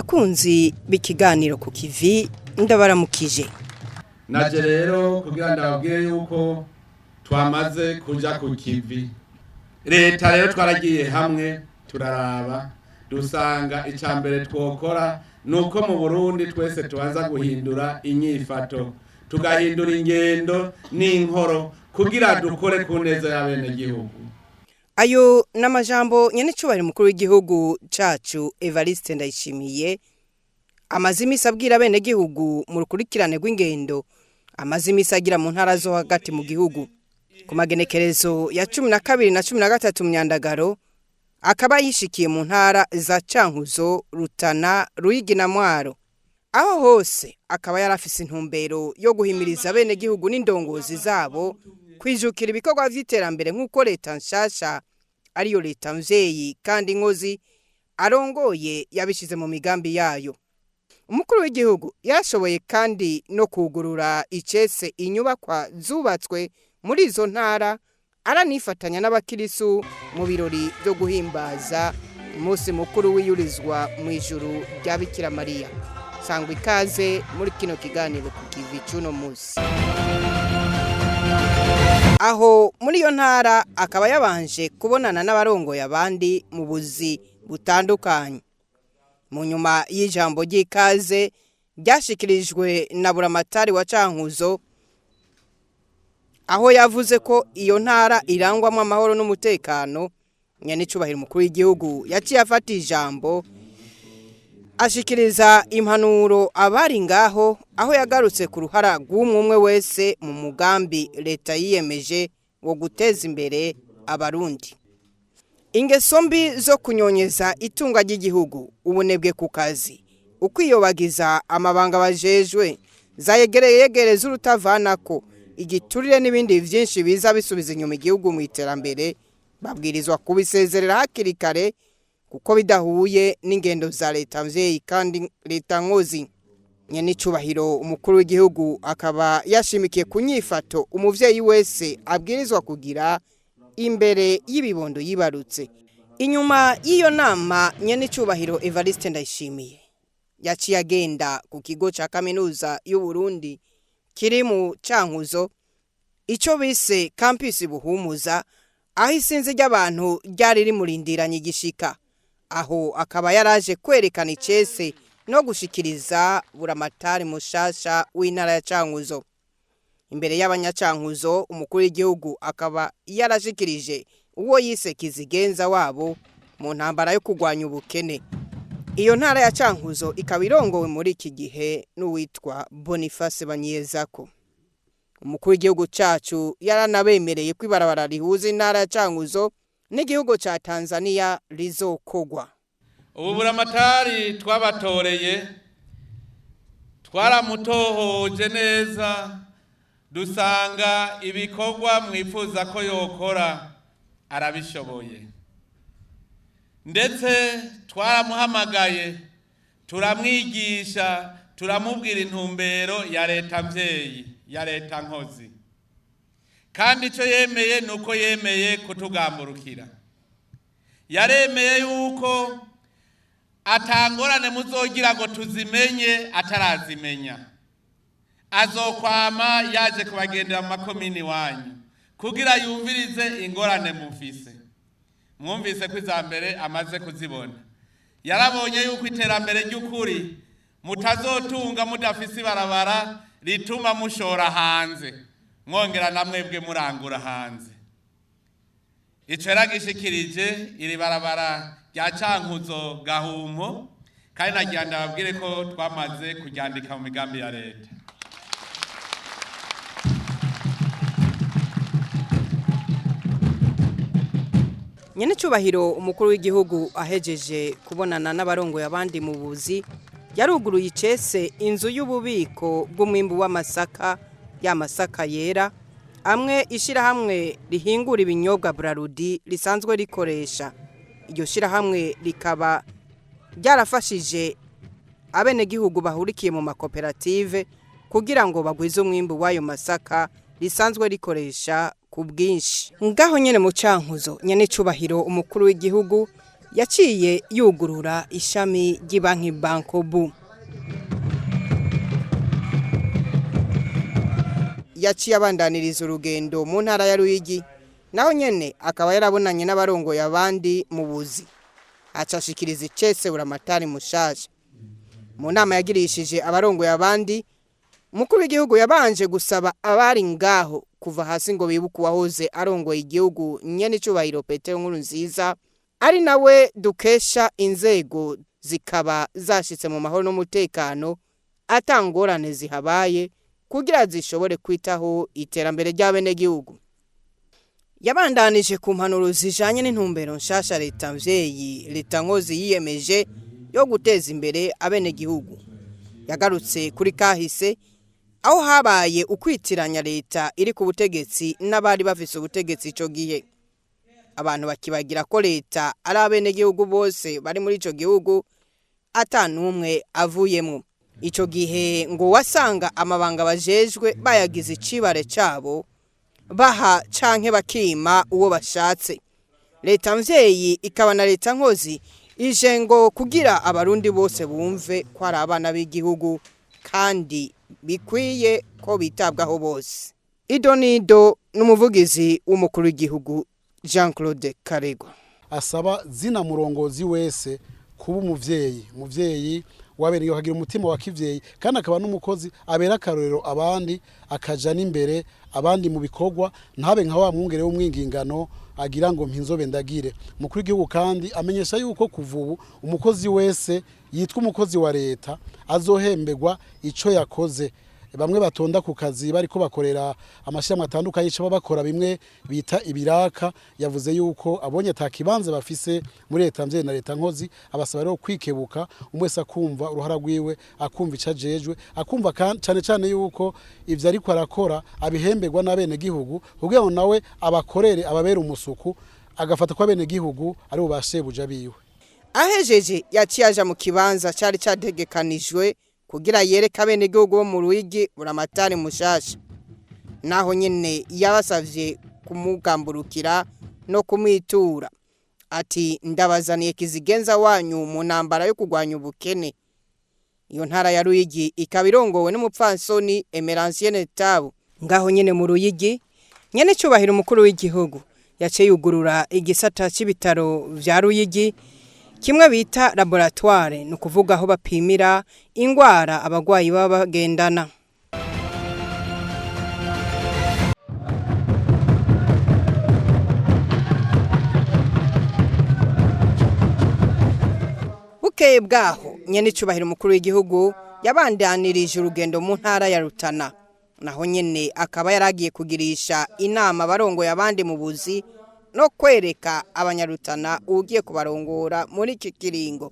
Bakunzi b'ikiganiro ku kivi ndabaramukije. Naje rero kugira ndababwire yuko twamaze kuja ku kivi. Leta rero twaragiye hamwe turaraba dusanga icya mbere twokora ni uko mu Burundi twese tubanza guhindura inyifato, tugahindura ingendo n'inkoro kugira dukore ku neza y'abenegihugu. Ayo n'amajambo nyenecubahiro umukuru w'igihugu cacu Evariste Ndayishimiye amaze imisi abwira abenegihugu mu rukurikirane rw'ingendo amaze imisi agira mu ntara zo hagati mu gihugu. Ku magenekerezo ya 12 na 13 Myandagaro akaba yishikiye mu ntara za Cankuzo, Rutana, Ruyigi na Mwaro. Aho hose akaba yarafise intumbero yo guhimiriza abenegihugu n'indongozi zabo kwijukira ibikorwa vy'iterambere nk'uko leta nshasha ariyo leta mvyeyi kandi nkozi arongoye yabishize mu migambi yayo. Umukuru w'igihugu yarashoboye kandi no kugurura icese inyubakwa zubatswe muri izo ntara, aranifatanya n'abakirisu mu birori byo guhimbaza umunsi mukuru wiyurizwa mu ijuru rya Bikira Mariya. Sangwa ikaze muri kino kiganiro ku kivi c'uno munsi. Aho muri iyo ntara akaba yabanje kubonana n'abarongoye abandi mu buzi butandukanye. Mu nyuma y'ijambo ry'ikaze ryashikirijwe na Buramatari wa Cankuzo, aho yavuze ko iyo ntara irangwamo amahoro n'umutekano, nyenecubahiro umukuru w'igihugu yaciye afata ijambo ashikiriza impanuro abari ngaho, aho yagarutse ku ruhara rw'umwe umwe wese mu mugambi leta yiyemeje wo guteza imbere abarundi. Ingeso mbi zo kunyonyeza itunga ry'igihugu, ubunebwe ku kazi, ukwiyobagiza amabanga bajejwe, zayegereye yegereza urutavanako, igiturire n'ibindi vyinshi biza bisubiza inyuma igihugu mu iterambere, babwirizwa kubisezerera hakiri kare kuko bidahuye n'ingendo za leta mvyeyi kandi leta nkozi. Nyenecubahiro umukuru w'igihugu akaba yashimikiye ku nyifato umuvyeyi wese abwirizwa kugira imbere y'ibibondo yibarutse. Inyuma y'iyo nama nyenecubahiro Evariste Ndayishimiye yaciye agenda ku kigo ca kaminuza y'u Burundi kiri mu Cankuzo, ico bise campus Buhumuza, aho isinzi ry'abantu ryari rimurindiranye igishika. Aho akaba yaraje kwerekana icese no gushikiriza Buramatari mushasha w'intara ya Cankuzo. Imbere y'abanyacankuzo umukuru w'igihugu akaba yarashikirije uwo yise kizigenza wabo mu ntambara yo kurwanya ubukene. Iyo ntara ya Cankuzo ikaba irongowe muri iki gihe n'uwitwa Boniface Banyezako. Umukuru w'igihugu cacu yaranabemereye ko ibarabara rihuza intara ya Cankuzo n'igihugu ca Tanzania rizokogwa. Ubu Buramatari twabatoreye twaramutohoje neza, dusanga ibikorwa mwifuza ko yokora arabishoboye. Ndetse twaramuhamagaye turamwigisha, turamubwira intumbero ya leta mvyeyi, ya leta nkozi. Kandi ico yemeye nuko yemeye kutugamburukira. Yaremeye yuko atangorane muzogira ngo tuzimenye atarazimenya. Azokwama yaje kubagendera mu makomini wanyu kugira yumvirize ingorane mufise. Mwumvise ko iza mbere amaze kuzibona. Yarabonye yuko iterambere ry'ukuri mutazotunga mudafise ibarabara rituma mushora hanze, mwongera namwebwe murangura hanze. Ico yaragishikirije iri barabara rya Cankuzo Gahumo, kandi nagira ndababwire ko twamaze kuryandika mu migambi ya leta. Nyenecubahiro umukuru w'igihugu ahejeje kubonana n'abarongoye abandi mu buzi, yaruguruye icese inzu y'ububiko bw'umwimbu w'amasaka, ya masaka yera, amwe ishirahamwe rihingura ibinyobwa Brarudi risanzwe rikoresha. Iryo shirahamwe rikaba ryarafashije abenegihugu bahurikiye mu makoperative kugira ngo bagwize umwimbu w'ayo masaka risanzwe rikoresha ku bwinshi. Ngaho nyene mu Cankuzo, nyenecubahiro umukuru w'igihugu Yaciye yugurura ishami ry'ibanki Bankobu. Yaciye abandaniriza urugendo mu ntara ya Ruyigi, naho nyene akaba yarabonanye n'abarongoye abandi mu buzi, acashikiriza icese Buramatari mushasha. Mu nama yagirishije abarongoye abandi, umukuru w'igihugu yabanje gusaba abari ngaho kuva hasi ngo bibuke uwahoze arongoye igihugu nyene icubahiro Petero Nkurunziza, ari nawe dukesha inzego zikaba zashitse mu mahoro n'umutekano ata ngorane zihabaye, kugira zishobore kwitaho iterambere ry'abenegihugu. Yabandanije ku mpanuro zijanye n'intumbero nshasha leta mvyeyi leta nkozi yiyemeje yo guteza imbere abenegihugu. Yagarutse kuri kahise aho habaye ukwitiranya leta iri ku butegetsi n'abari bafise ubutegetsi ico gihe, abantu bakibagira ko leta ari abenegihugu bose bari muri ico gihugu ata n'umwe avuyemwo. Ico gihe ngo wasanga amabanga bajejwe bayagize icibare cabo, baha canke bakima uwo bashatse. Leta mvyeyi ikaba na leta nkozi ije ngo kugira abarundi bose bumve ko ari abana b'igihugu kandi bikwiye ko bitabwaho bose. Idonido n'umuvugizi w'umukuru w'igihugu Jean Claude Karegwa. Asaba zina murongozi wese kuba umuvyeyi, umuvyeyi wabereye akagira umutima wa kivyeyi, kandi akaba n'umukozi abera akarorero abandi, akaja n'imbere abandi mu bikorwa, ntabe nka wa mwungere w'umwingingano agira ngo mpinzobe ndagire. Umukuru w'igihugu kandi amenyesha yuko kuva ubu umukozi wese yitwa umukozi wa leta azohemberwa ico yakoze. Bamwe batonda ku kazi bariko bakorera amashirahamwe atandukanye ico bakora bimwe bita ibiraka, yavuze yuko abonye ata kibanza bafise muri leta mvyeyi na leta nkozi, abasaba rero kwikebuka, umwe wese akumva uruhara rwiwe, akumva ico ajejwe, akumva cane cane yuko ivyo ariko arakora abihemberwa n'abenegihugu, kugira ngo nawe abakorere ababere umusuku, agafata ko abenegihugu ari bo bashebuja biwe. Ahejeje yaciye aja mu kibanza cari categekanijwe kugira yereke abenegihugu bo mu Ruyigi Buramatari mushasha. Naho nyene yabasavye kumugamburukira no kumwitura, ati ndabazaniye kizigenza wanyu mu ntambara yo kurwanya ubukene. Iyo ntara ya Ruyigi ikaba irongowe n'umupfansoni Emeransiene Tabu. Ngaho nyene mu Ruyigi nyene cubahiro umukuru w'igihugu yaciye yugurura igisata c'ibitaro vya Ruyigi, kimwe bita laboratoire, ni ukuvuga aho bapimira ingwara abagwayi baba bagendana. Bukeye bwaho nyene icubahiro umukuru w'igihugu yabandanirije urugendo mu ntara ya Rutana, naho nyene akaba yaragiye kugirisha inama abarongoye abandi mu buzi no kwereka abanyarutana ugiye kubarongora muri iki kiringo.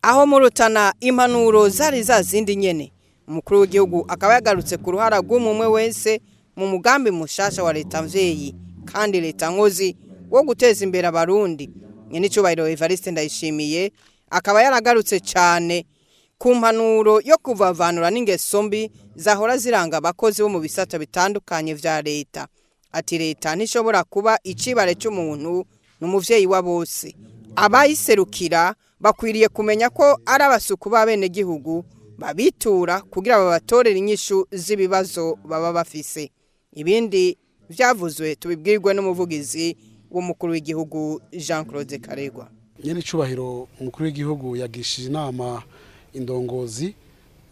Aho mu Rutana impanuro zari za zindi nyene. Umukuru w'igihugu akaba yagarutse ku ruhara rw'umwe wese mu mugambi mushasha wa leta mvyeyi kandi leta nkozi wo guteza imbere abarundi. Nyene icubahiro Evariste Ndayishimiye akaba yaragarutse cane ku mpanuro yo kuvavanura n'ingeso mbi zahora ziranga abakozi bo mu bisata bitandukanye vya leta. Ati leta ntishobora kuba icibare c'umuntu, n'umuvyeyi wa bose. Abayiserukira bakwiriye kumenya ko ari abasuku b'abenegihugu babitura kugira babatorere inyishu z'ibibazo baba bafise. Ibindi vyavuzwe tubibwirwe n'umuvugizi w'umukuru w'igihugu Jean Claude Karegwa. Nyene icubahiro umukuru w'igihugu yagishije inama indongozi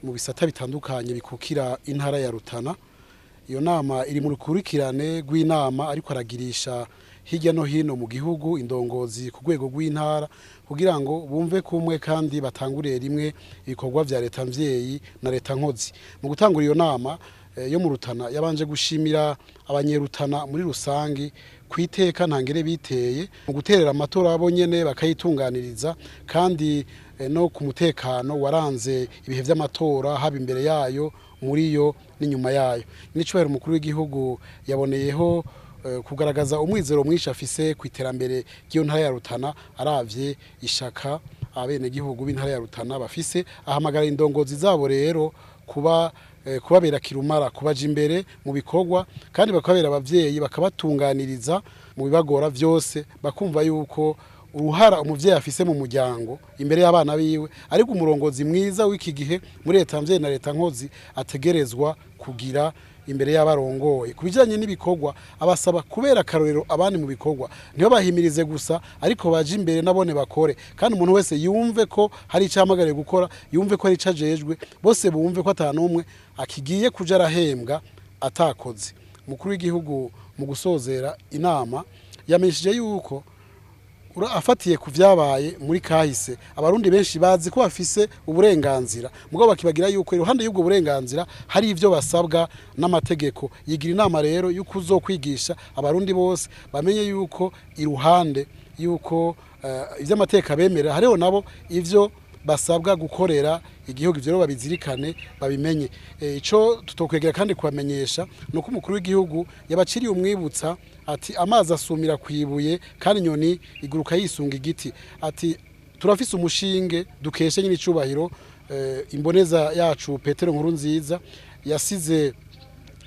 mu bisata bitandukanye bikukira intara ya Rutana. Iyo nama iri mu rukurikirane rw'inama ariko aragirisha hirya no hino mu gihugu indongozi ku rwego rw'intara, kugira ngo bumve kumwe kandi batangurire rimwe ibikorwa vya leta mvyeyi na leta nkozi. Mu gutangura iyo nama yo mu Rutana yabanje gushimira abanyerutana muri rusangi kwiteka ntangere biteye mu guterera amatora abo nyene bakayitunganiriza, kandi no ku mutekano waranze ibihe vy'amatora haba imbere yayo, muri yo n'inyuma yayo. N'icubahiro umukuru w'igihugu yaboneyeho kugaragaza umwizero mwinshi afise ku iterambere ry'iyo ntara ya Rutana, aravye ishaka abenegihugu b'intara ya Rutana bafise, ahamagara indongozi zabo rero kubabera kirumara, kubaja imbere mu bikorwa, kandi bakabera abavyeyi bakabatunganiriza mu bibagora vyose, bakumva yuko Uruhara umuvyeyi afise mu muryango imbere y'abana biwe, ariko umurongozi mwiza w'iki gihe muri leta mvyeyi na leta nkozi ategerezwa kugira imbere y'abarongoye. Ku bijanye n'ibikorwa, abasaba kubera akarorero abandi mu bikorwa, ntibabahimirize gusa, ariko baje imbere nabone bakore, kandi umuntu wese yumve ko hari icyo ahamagariwe gukora, yumve ko hari icyo ajejwe, bose bumve ko ata n'umwe akigiye kuja arahembwa atakoze. Umukuru w'igihugu mu gusozera inama yamenyesheje yuko afatiye ku vyabaye muri kahise, Abarundi benshi bazi ko bafise uburenganzira, mugabo bakibagira yuko iruhande y'ubwo burenganzira hari ivyo basabwa n'amategeko. Yigira inama rero yuko uzokwigisha Abarundi bose bamenye yuko iruhande yuko ivy'amateka bemera, hariho nabo ivyo basabwa gukorera igihugu. Ivyo rero babizirikane, babimenye. Ico tutokwegera kandi kubamenyesha nuko umukuru w'igihugu yabaciriye umwibutsa ati: "Amazi asumira kwibuye, kandi inyoni iguruka yisunga igiti." Ati: "Turafise umushinge dukeshe nyine icubahiro imboneza yacu Petero Nkuru Nziza, yasize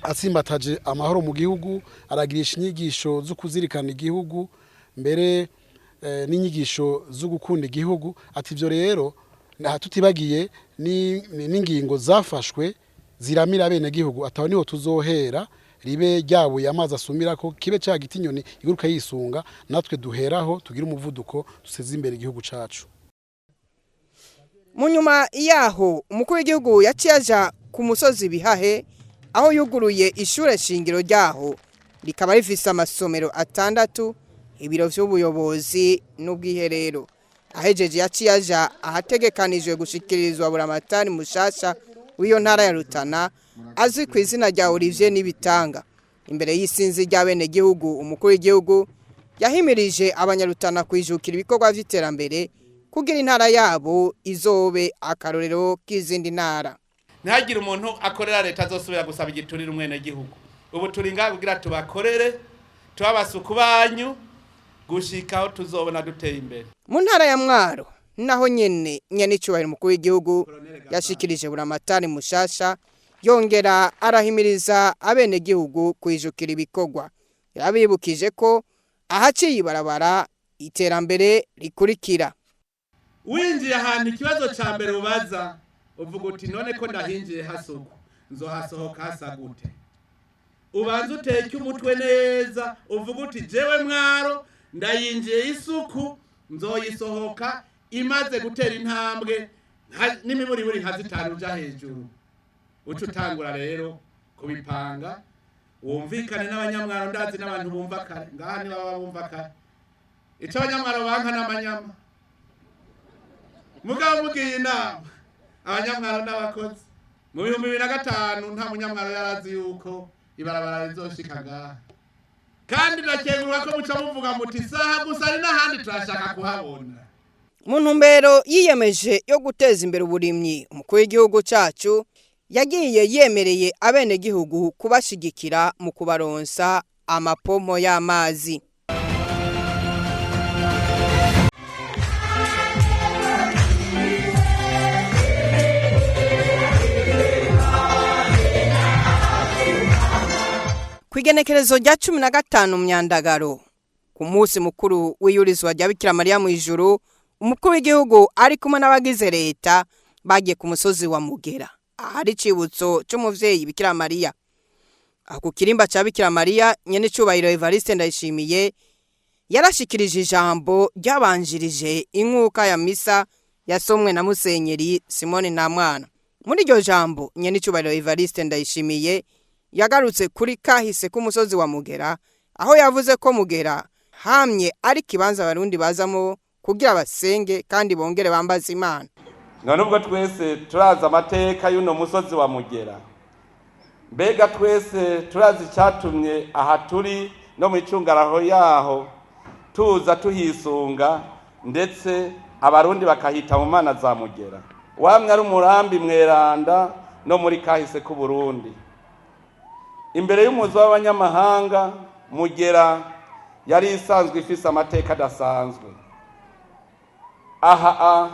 atsimbataje amahoro mu gihugu, aragirisha inyigisho zo kuzirikana igihugu, mbere n'inyigisho zo gukunda igihugu." Ati: "Ivyo rero tutibagiye n'ingingo zafashwe ziramira bene gihugu, ataho niho tuzohera ribe ryabuye amazi asumira ko kibe ca giti inyoni iguruka yisunga, natwe duheraho tugira umuvuduko duseze imbere igihugu cacu." Mu nyuma yaho, umukuru w'igihugu yaciye aja ku musozi Bihahe, aho yuguruye ishure shingiro ryaho, rikaba rifise amasomero atandatu, ibiro vy'ubuyobozi n'ubwiherero. Ahejeje, yaciye aja ahategekanijwe gushikirizwa buramatari mushasha w'iyo ntara ya Rutana, azwi ku izina rya Olivier Nibitanga. Imbere y'isinzi ry'abenegihugu, umukuru w'igihugu yahimirije Abanyarutana kwijukira ibikorwa vy'iterambere kugira intara yabo izobe akarorero k'izindi ntara. Ntihagire umuntu akorera leta azosubira gusaba igiturire umwenegihugu. Ubu turi ngaha kugira tubakorere, tubabasuku banyu, gushika aho tuzobona duteye imbere. Mu ntara ya Mwaro naho nyene, nyene icubahiro umukuru w'igihugu yashikirije buramatari mushasha, yongera arahimiriza abenegihugu kwijukira ibikorwa. Yarabibukije ko ahaciye ibarabara iterambere rikurikira. Winjiye ahantu, ikibazo ca mbere ubaza, uvuga uti: "None ko ndahinjiye hasuku, nzohasohoka hasa gute?" Ubanza uteke umutwe neza, uvuga uti: "Jewe Mwaro ndayinjiye isuku, nzoyisohoka imaze gutera intambwe n'imiburiburi nka zitanu uja hejuru." Uca utangura rero kubipanga, wumvikane n'Abanyamwaro. Ndazi n'abantu bumva kare ngaha, ntibaba bumva kare. Ico Abanyamwaro banka n'amanyama, mugabo mugiye inama. Abanyamwaro n'abakozi, mu 2005 nta Munyamwaro yarazi yuko ibarabara rizoshika ngaha, kandi ndakengurwa ko muca muvuga muti: "Saha gusa, ari n'ahandi turashaka kuhabona." Mu ntumbero yiyemeje yo guteza imbere uburimyi, umukuru w'igihugu cacu yagiye yemereye abenegihugu kubashigikira mu kubaronsa amapompo y'amazi. Kw'igenekerezo rya 15 Myandagaro, ku munsi mukuru w'iyurizwa rya Bikira Mariya mu ijuru, umukuru w'igihugu ari kumwe n'abagize leta bagiye ku musozi wa Mugera, ahari icibutso c'umuvyeyi Bikira Mariya. Aho ku kirimba ca Bikira Mariya, nyene icubahiro Evariste Ndayishimiye yarashikirije ijambo ryabanjirije inkuka ya misa yasomwe na Musenyeri Simoni Ntamwana. Muri iryo jambo, nyene icubahiro Evariste Ndayishimiye yagarutse kuri kahise k'umusozi wa Mugera, aho yavuze ko Mugera hamye ari ikibanza Abarundi bazamo kugira basenge kandi bongere bambaze Imana. None ubwo twese turazi amateka y'uno musozi wa Mugera? Mbega twese turazi icyatumye aha turi no mu icungaraho yaho tuza tuhisunga, ndetse Abarundi bakahita mu mana za Mugera? Wamwe ari umurambi mweranda no muri kahise k'Uburundi. Imbere y'umuzi w'abanyamahanga, Mugera yari isanzwe ifise amateka adasanzwe. Aha a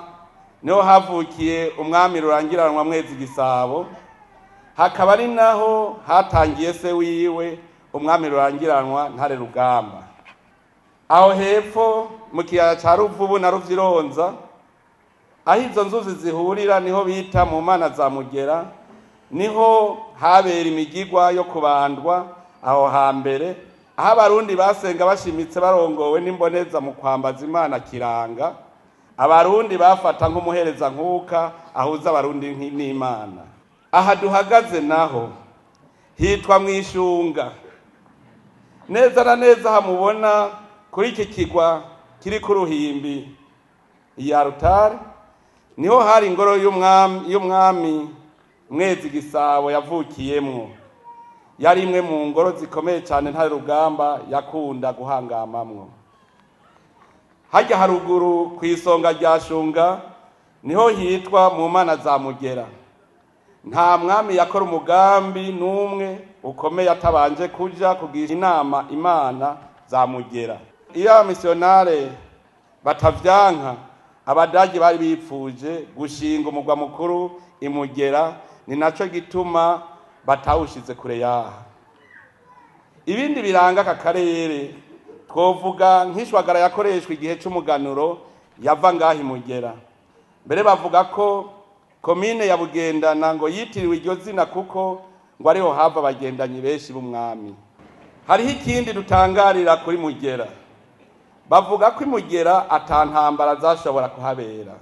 niho havukiye umwami rurangiranwa Mwezi Gisabo, hakaba ari naho hatangiye se wiwe, umwami rurangiranwa Ntare Rugamba. Aho hepfo mu kiyaya ca Ruvubu na Ruvyironza, aho izo nzuzi zihurira niho bita mu mana za Mugera, niho habera imigigwa yo kubandwa aho hambere, aho abarundi basenga bashimitse barongowe n'imboneza mu kwambaza Imana kiranga. Abarundi bafata nk'umuhereza nkuka ahuza abarundi n'Imana. Aha duhagaze naho hitwa Mwishunga, neza na neza hamubona kuri iki kigwa kiri ku ruhimbi ya rutare, niho hari ingoro y'umwami Mwezi Gisabo yavukiyemwo. Yari imwe mu ngoro zikomeye cyane Ntare Rugamba yakunda guhangamamwo. Hajya haruguru ku isonga rya Shunga niho hitwa mu mana za Mugera. Nta mwami yakora umugambi n'umwe ukomeye atabanje kuja kugisha inama Imana za Mugera. Iyo abamisiyonare batavyanka, abadagi bari bipfuje gushinga umugwa mukuru imugera, ni naco gituma batawushize kure yaha. Ibindi biranga aka karere twovuga nk'ishwagara yakoreshwa igihe c'umuganuro yava ngaha imugera. Mbere bavuga ko komine ya Bugendana ngo yitiriwe iryo zina kuko ngo ariho hava abagendanyi benshi b'umwami. Hariho ikindi dutangarira kuri Mugera. Bavuga ko imugera ata ntambara zashobora kuhabera,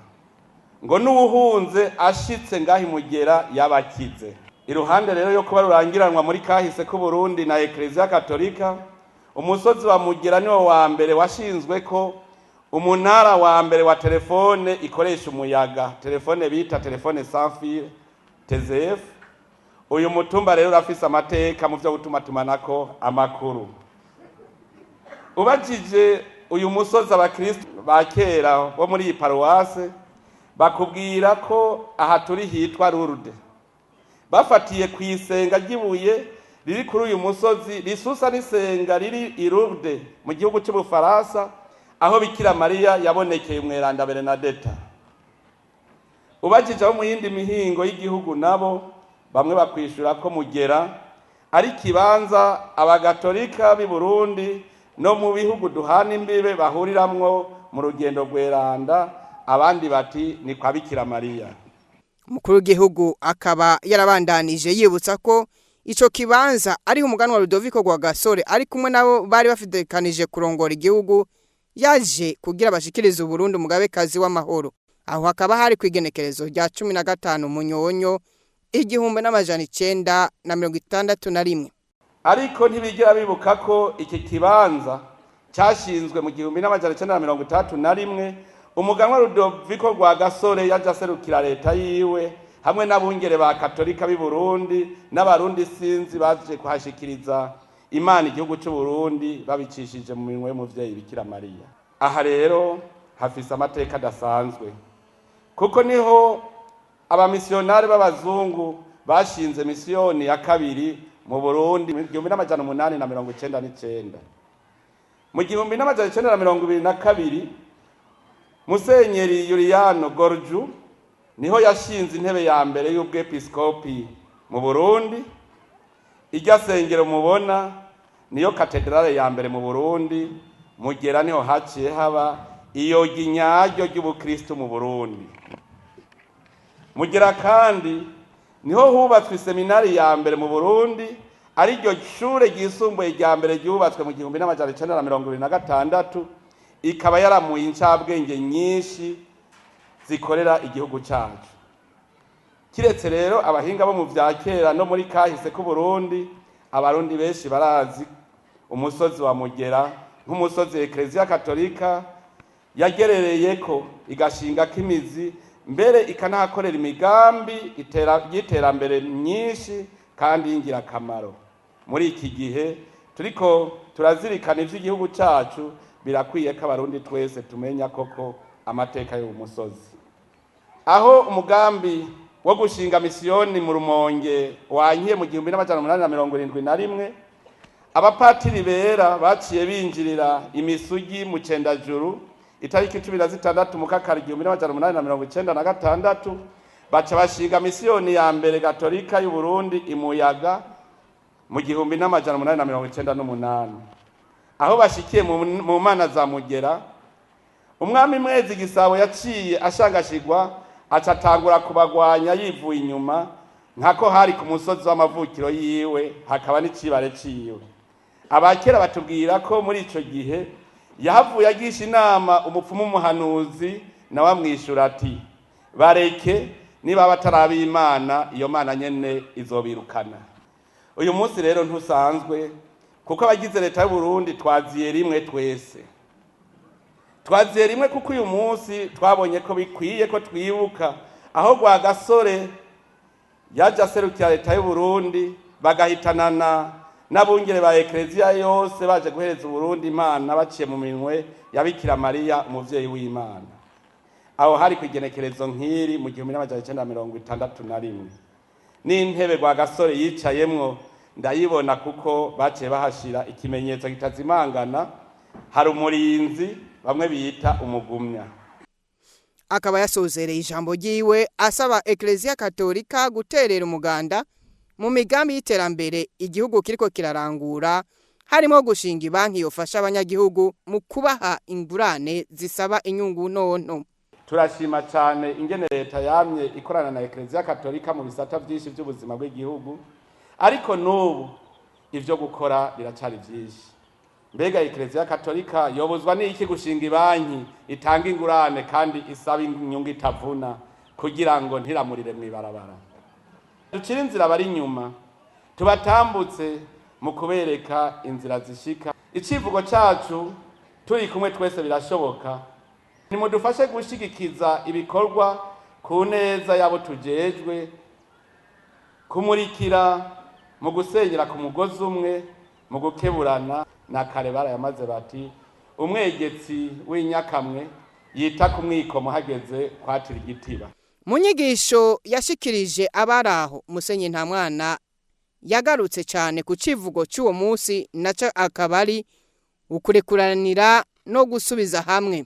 ngo n'uwuhunze ashitse ngaho imugera yabakize. Iruhande rero yo kuba rurangiranwa muri kahise k'Uburundi na Eklezia Katolika, umusozi wa Mugera niwo wa mbere washinzwe ko umunara wa mbere wa telefone ikoresha umuyaga, telefone bita telefone sans fil TZF. Uyu mutumba rero urafise amateka mu vyo gutumatumanako amakuru. Ubajije uyu musozi abakristo ba kera bo muri iyi paruwase bakubwira ko aha turi hitwa Lourdes. Bafatiye ku isenga ry'ibuye riri kuri uyu musozi risusa n'isenga riri i Lourdes mu gihugu cy'Ubufaransa, aho Bikira Mariya yabonekeye umweranda Bernadette. Ubajije abo mu yindi mihingo y'igihugu nabo bamwe bakwishura ko Mugera ari ikibanza abagatolika b'i Burundi no mu bihugu duhana imbibe bahuriramwo mu rugendo rweranda, abandi bati ni kwa Bikira Mariya. Umukuru w'igihugu akaba yarabandanije yibutsa ko ico kibanza ariho umuganwa Rudoviko Rwagasore ari kumwe nabo bari bafitekanije kurongora igihugu, yaje kugira bashikirize Uburundi umugabekazi w'amahoro. Aho hakaba hari kwigenekerezo rya 15 Munyonyo 1961. Ariko ntibigira bibuka ko iki kibanza cyashinzwe mu 1961, umuganwa Rudoviko Rwagasore yaje aserukira leta yiwe hamwe n'abungere ba Katolika b'i Burundi n'abarundi sinzi baje kuhashikiriza Imana igihugu cy'u Burundi babicishije mu minwe y'umuvyeyi Bikira Mariya. Aha rero hafise amateka adasanzwe, kuko niho abamisiyonari b'abazungu bashinze misiyoni ya kabiri mu Burundi mu 1899. Mu 1922 Musenyeri Juliano Gorju niho yashinze intebe ya mbere y'ubwepiskopi mu Burundi. Irya sengero mubona niyo katedrale ya mbere mu Burundi. Mugera niho haciye haba iyogi nyaryo ry'ubukristo mu Burundi. Mugera kandi niho hubatswe iseminari ya mbere mu Burundi, ariryo shure ryisumbuye rya mbere ryubatswe mu 1926, ikaba yaramuye incabwenge nyinshi zikorera igihugu cyacu. Kiretse rero abahinga bo mu vya kera no muri kahise k'u Burundi, abarundi benshi barazi umusozi wa Mugera nk'umusozi Eklezia Katolika yagerereyeko igashingako imizi, mbere ikanahakorera imigambi y'iterambere myinshi kandi y'ingirakamaro. Muri iki gihe turiko turazirikana ivy'igihugu cacu, birakwiye ko abarundi twese tumenya koko amateka y'uwo musozi. Aho umugambi wo gushinga misiyoni mu Rumonge wankiye mu 1871, abapatiri bera baciye binjirira imisugi mu Cendajuru itariki 16 Mukakaro 1896, baca bashinga misiyoni ya mbere gatolika y'u Burundi imuyaga mu 1898. Aho bashikiye mu mana za Mugera, Umwami Mwezi Gisabo yaciye ashangashigwa, aca atangura kubagwanya yivuye inyuma, nkako hari ku musozi w'amavukiro yiwe hakaba n'icibare ciwe. Abakera batubwira ko muri ico gihe yahavuye agisha inama umupfumu umuhanuzi, nawe amwishura ati: "Bareke, niba bataraba Imana, iyo Mana nyene izobirukana." Uyu munsi rero ntusanzwe, kuko abagize leta y'u Burundi twaziye rimwe twese, twaziye rimwe, kuko uyu munsi twabonye ko bikwiye ko twibuka aho Rwagasore yaje aserukira leta y'u Burundi, bagahitanana n'abungere ba ekleziya yose, baje guhereza Uburundi Imana baciye mu minwe ya Bikira Mariya, umuvyeyi w'Imana. Aho hari ku igenekerezo nk'iri mu 1961. N'intebe Rwagasore yicayemwo ndayibona, kuko baciye bahashira ikimenyetso kitazimangana, hari umurinzi bamwe bita umugumya. Akaba yasozereye ijambo ryiwe asaba Ekleziya Katolika guterera umuganda mu migambi y'iterambere igihugu kiriko kirarangura, harimo gushinga ibanki yofasha abanyagihugu mu kubaha ingurane zisaba inyungu ntonto. Turashima cyane ingene leta yamye ikorana na Ekleziya Katolika mu bisata byinshi by'ubuzima bw'igihugu, ariko n'ubu ivyo gukora biracari byinshi. Mbega Ekleziya Katolika yobuzwa n'iki gushinga ibanki itanga ingurane kandi isaba inyungu itavuna, kugira ngo ntiramurire mw'ibarabara? Ducire inzira bari inyuma, tubatambutse mu kubereka inzira zishika icivugo cacu: "Turi kumwe twese birashoboka." Nimudufashe gushigikiza ibikorwa ku neza y'abo tujejwe kumurikira, mu gusenyera ku mugozi umwe, mu gukeburana. Na kare barayamaze bati: "Umwegetsi w'inyakamwe yita ku mwikomo hageze kwatira igitiba." Mu nyigisho yashikirije abari aho, Musenyi nta mwana yagarutse cyane ku civugo cy'uwo munsi, nacyo akaba ari ukurekuranira no gusubiza hamwe.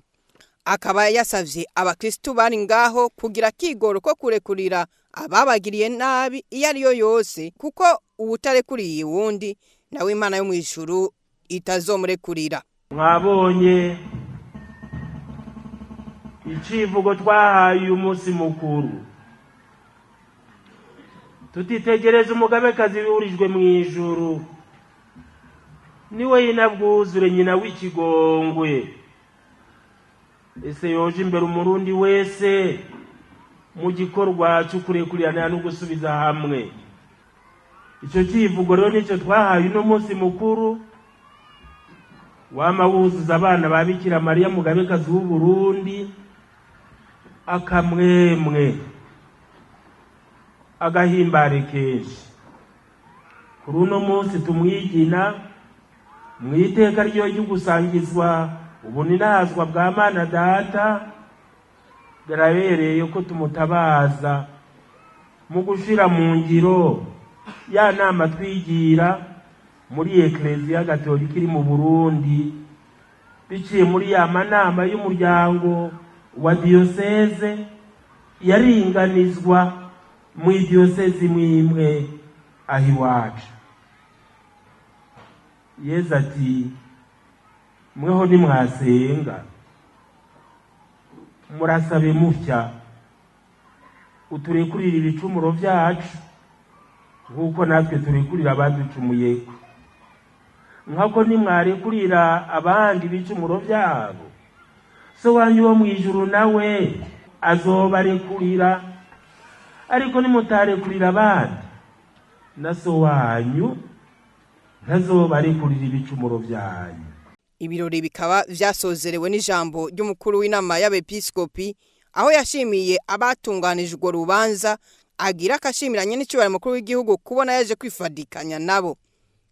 Akaba yasavye abakristu bari ngaho kugira akigoro ko kurekurira ababagiriye nabi iyo ariyo yose, kuko uwutarekuriye uwundi nawe Imana yo mu ijuru itazomurekurira. Mwabonye icivugo twahaye uyu munsi mukuru, tutitegereza umugabekazi wihurijwe mu ijuru, niwe yinabwuzure, nyina w'ikigongwe. Ese yoje imbere umurundi wese mu gikorwa cyo kurekurirana no gusubiza hamwe. Icyo kivugo rero nicyo twahaye uno munsi mukuru wama wuzuza abana ba Bikira Mariya mugabekazi w'Uburundi akamwemwe, agahimbare kenshi. Kuri uno munsi tumwigina mu iteka ryo gusangizwa ubuninazwa bwa Mana Data, birabereye ko tumutabaza mu gushira mu ngiro ya nama twigira muri Ekleziya Gatolika iri mu Burundi, biciye muri ya manama y'umuryango wa diyoseze yaringanizwa mu idiyoseze imwe imwe aho iwacu. Yezu ati: "Mweho nimwasenga murasabe mutya: uturekurire ibicumuro byacu nk'uko natwe turekurira abaducumuyeko. Nk'uko nimwarekurira abandi ibicumuro byabo, so wanyu wo mu ijuru nawe azobarekurira. Ariko nimutarekurira abandi, na so wanyu ntazobarekurira ibicumuro byanyu." Ibirori bikaba vyasozerewe n'ijambo ry'umukuru w'inama y'abepiskopi, aho yashimiye abatunganije urwo rubanza, agira akashimiranye n'icyubahiro mukuru w'igihugu kubona yaje kwifadikanya nabo.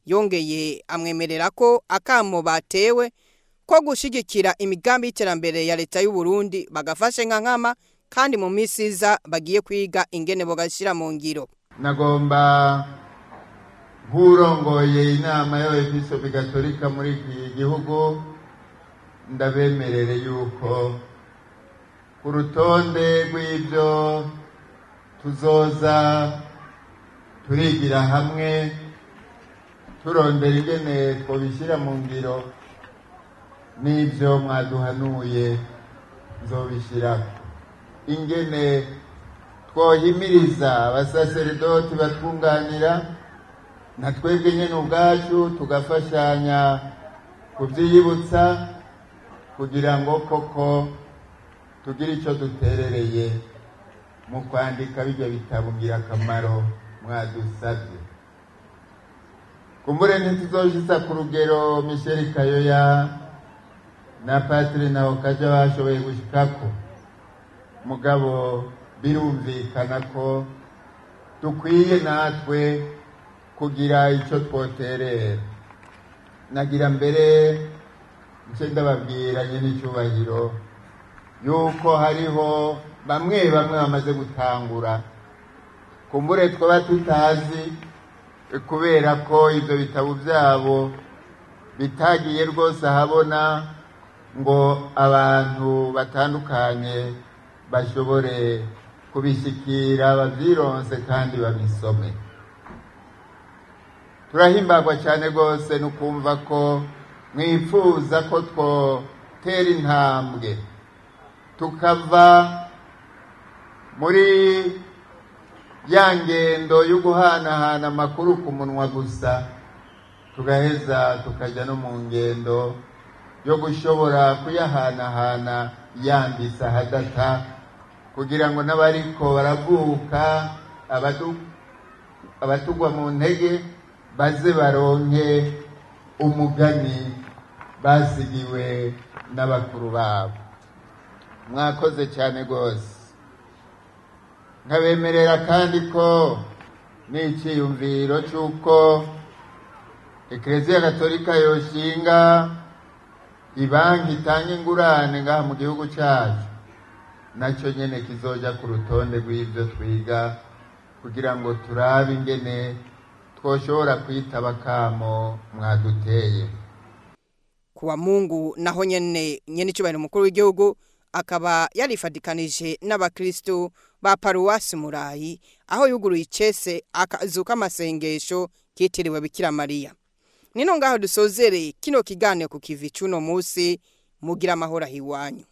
Yongeye amwemerera ko akamo batewe ko gushigikira imigambi y'iterambere ya leta y'u Burundi bagafashe nka nkama, kandi mu minsi iza bagiye kwiga ingene bogashyira mu ngiro. Nagomba nk'urongoye inama y'abepiskopi gatolika muri iki gihugu ndabemerere yuko ku rutonde rw'ibyo tuzoza turigira hamwe, turondera ingene twobishyira mu ngiro, n'ibyo mwaduhanuye. Nzobishirako ingene twohimiriza abasaseredoti batwunganira, na twebwe nyene ubwacu tugafashanya kuvyiyibutsa, kugira ngo koko tugire ico duterereye mu kwandika bijya bitabo ngirakamaro mwadusabye. Kumbure ntituzoshitsa ku rugero Michel Kayoya na Patiri Ntahokaja bashoboye gushikako, mugabo birumvikana ko dukwiye natwe kugira icyo twoterera. Nagira mbere nce ndababwira nyene icyubahiro yuko hariho bamwe bamwe bamaze gutangura, kumbure twaba tutazi kubera ko ibyo bitabo byabo bitagiye rwose ahabona ngo abantu batandukanye bashobore kubishyikira, babyironse kandi babisome. Turahimbagwa cyane rwose no kumva ko mwifuza ko twotera intambwe tukava muri ya ngendo yo guhanahana amakuru ku munwa gusa, tugaheza tukajya no mu ngendo yo gushobora kuyahanahana yanditse ahadata, kugira ngo n'abariko baravuka, abatugwa mu ntege, baze baronke umugani basigiwe n'abakuru babo. Mwakoze cyane rwose. Nkabemerera kandi ko n'icyiyumviro cy'uko Ekereziya Gatolika yoshinga ibanki itanga ingurane ngaha mu gihugu cyacu, nacyo nyene kizoja ku rutonde rw'ibyo twiga, kugira ngo turabe ingene twoshobora kwitaba kamo mwaduteye. Kuwa Mungu naho nyene, nyene icubahiro umukuru w'igihugu akaba yarifadikanije n'abakristo ba paruwasi Murayi, aho yuguruye icese akazu k'amasengesho kitiriwe Bikira Mariya. Nino ngaho dusozereye kino kiganiro ku kivi c'uno musi. Mugira amahoro ahiwanyu.